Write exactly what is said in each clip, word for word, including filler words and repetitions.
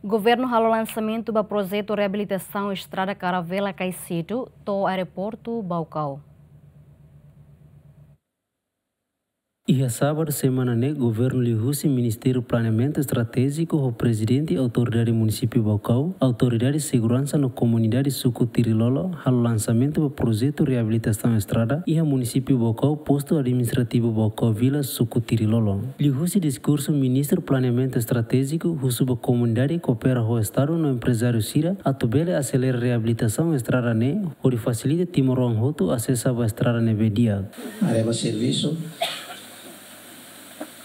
Governu halo lansamentu ba projetu reabilitasaun estrada Karavela Kaixetu to'o aeroportu Baucau. Iha sábadu semana ne'e, governu liuhusi Ministériu Planeamentu Estratéjiku ho Prezidente Autoridade Munisípiu Baucau, Autoridade Seguransa no Komunidade Suku Tirilolo, halo lansamentu ba projetu reabilitasaun estrada iha Munisípiu Baucau, Postu Administrativu Baucau Vila, Suku Tirilolo. Liuhusi diskursu, Ministru Planeamentu Estratéjiku husu ba komunidade koopera ho Estadu no emprezáriu sira atu bele aselera reabilitasaun estrada ne'e, hodi fasilita timoroan hotu asesa ba estrada ne'ebé di'ak. Haree ba servisu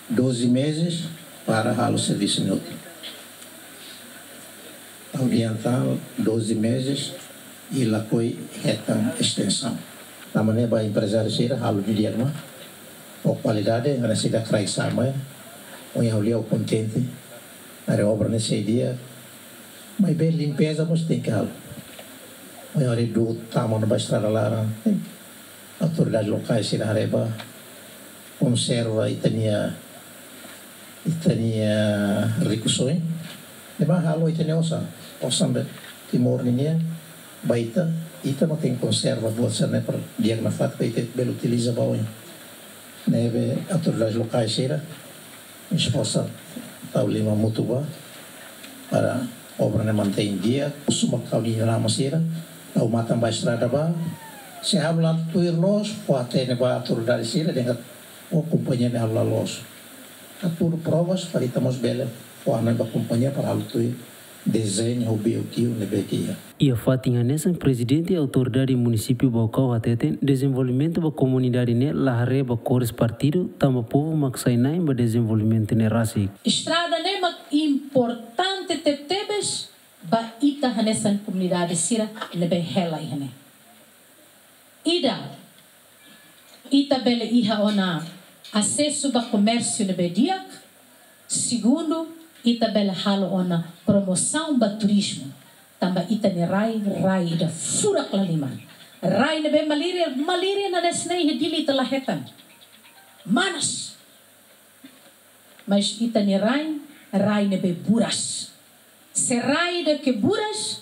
doze meses para halo servisu ne'e hotu. Adianta doze meses i lakohi hetan estensaun. Tanba ne'e ba emprezáriu sira halo didi'ak ona, ho kualidade, hanesan ida kraik sama ya. Ohin ha'u lia ha'u kontente. Haree obra ne'e sei di'ak. Maibé limpeza mós tenke halo. Ohin ha'u haree du'ut tama ona ba estrada laran. Autoridade lokais sira haree ba konserva ita-nia, ita-nia rikusoin. Ne'ebé halo ita-nia osan. Osan be Timor ninian, ba ita, ita mak tenke konserva buat sira-ne'e para di'ak nafatin, para ita bele utiliza ba oin. Ne'ebé autoridades lokais sira esforsa tau liman mútuo ba para obra ne'e mantein di'ak. Husu ba kau-nia inan-aman sira, tau matan ba estrada ba. Se halo la tuir loos, fó-hatene ba autoridade sira dehan katak kompañia ne'e halo la loos. Hatudu provas para ita mós bele fó-hanoin ba kompañia para halo tuir dezeñu ho B O Q ne'ebé ke iha. Iha fatin hanesan, Prezidente Autoridade Munisípiu Baucau hateten, dezenvolvimentu ba komunidade ne'e la haree ba kores partidu, tanba povu mak sai na'in ba dezenvolvimentu ne'e rasik. Estrada ne'e mak importante tebetebes ba ita hanesan komunidade sira ne'ebé hela iha ne'e. Ida, ita bele iha ona asesu ba komérsiu ne'ebé di'ak. Segundu, ita bele halo ona promosaun ba turizmu. Tanba ita-nia rai, rai ida furak lahalimar. Rai ne'ebé malirin, malirin hanesan ne'e iha Dili ita la hetan. Manas. Mas ita-nia rai, rai ne'ebé buras. Se rai ida ke buras,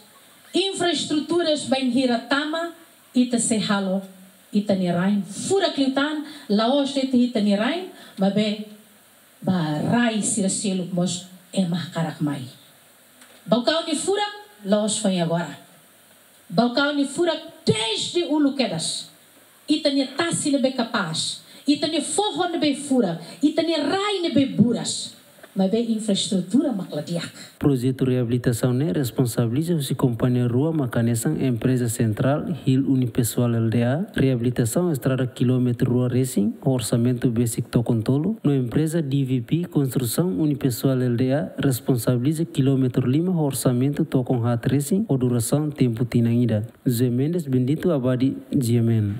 infraestruturas bainhira tama, ita sei halo ita-nia rain furak liután, la'ós de'it ita-nia rain, maibé ba rai sira seluk mós ema hakarak mai. Baucau nia furak la'ós foin agora. Baucau nia furak dezde uluk kedas. Ita-nia tasi ne'ebé kapás, ita-nia foho ne'ebé furak, ita-nia rai ne'ebé buras, maibé infraestrutura mak la di'ak. Projetu reabilitasaun ne'e responsabiliza husi kompañia rua mak hanesan empreza sentrál Hill Unipessoal Lda, reabilitasaun estrada kilómetru rua resin, orsamentu besik tokon tolu, no empreza D V P Construção Unipessoal Lda, responsabiliza kilómetru lima, orsamentu tokon haat resin, ho durasaun tempu tinan ida. José Mendes, Bendito Abadi, G M N.